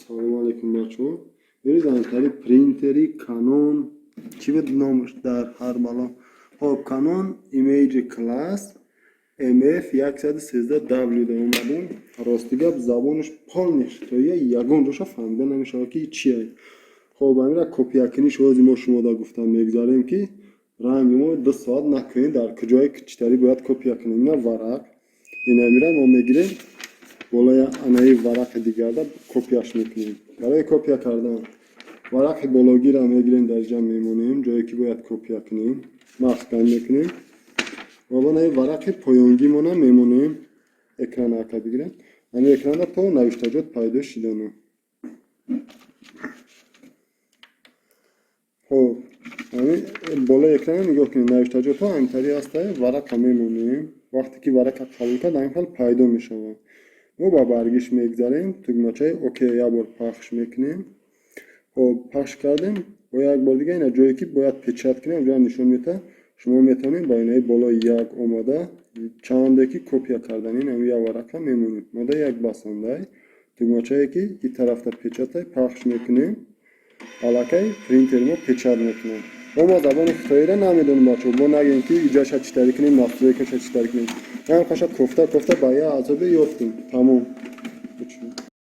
Салому алейкум, бачаҳо. Имрӯз антари принтери Canon, чӣ буд номаш дар ҳар бало? Хоб, Canon imageCLASS MF 113W да омадем. Рости гап, забонаш полный хитоия, ягон ҷоша фаҳмида намешавад, ки чие. Хоб, амира копиякуниш ҳози мо шумода гуфтам мегзарем, ки ранги мо 2 соат накунем, дар куҷое читари бояд копия кунем. Ина варақ, инамира мо мегирем, болои анаи варақи дигарда копияш мекунем. Барои копия кардан варақи бологиро мегирем, дар ҷа мемонем, ҷое ки бояд копия кунем, маҳкам мекунем ва банаи варақи поёнгимона мемонем. Экрана ака бигирем, ами экранда то навиштаҷот пайдо шидану. Хоб, ами болои экрана нигоҳ кунем, навиштаҷотҳо ҳамтари ҳастае. Варақа мемонем, вақте ки варақа қабул кард, ҳамин хел пайдо мешавад. Мо ба баргиш мегзарем, тугмачаи ОК як бор пахш мекунем. Хоб, пахш кардем, бо як бор дига ина ҷое ки бояд печать кунем, ҷоя нишон медиҳад. Шумо метавонед ба инаи болои як омада, чанде ки копия кардан, ин ами як варақа мемонем, мода як басандай, тугмачае ки и тарафта печать ай пахш мекунем, аллакай принтери мо печать мекунад. Мо забони хитоиро намедонем, бачаҳо, бо нагем, ки иҷаша читарӣ кунем, настройка ша читарӣ кунем. Ям қаша кофта кофта ба як азобе ёфтем, тамом.